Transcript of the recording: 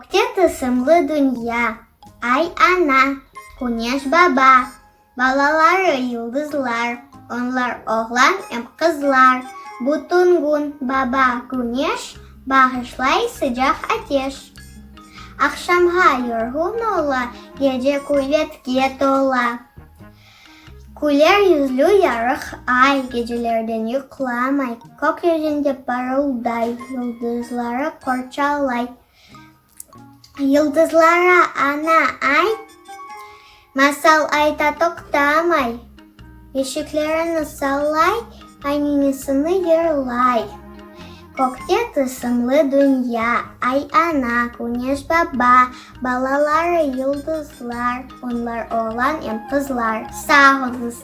Kökte tılsımlı dünya, Ay ana, Küneş baba, Balaları yıldızlar, Onlar oğlan em qızlar. Bütün kün baba küneş Bağışlay sıcaq ateş. Aqşamğa yorğun ola, Gece quvetke tola. Küler yüzlü yarıq ay Gecelerden yuqlamay, Kök yüzünde parılday, Yıldızları qorçalay. Yıldızlara ana ay Masal ayta toqtamay, Beşiklerini sallay, Ayninisini yırlay. Kökte tılsımlı dünya, Ay ana, Küneş baba, Balaları yıldızlar, Onlar oğlan em qızlar. Sağ oluñız!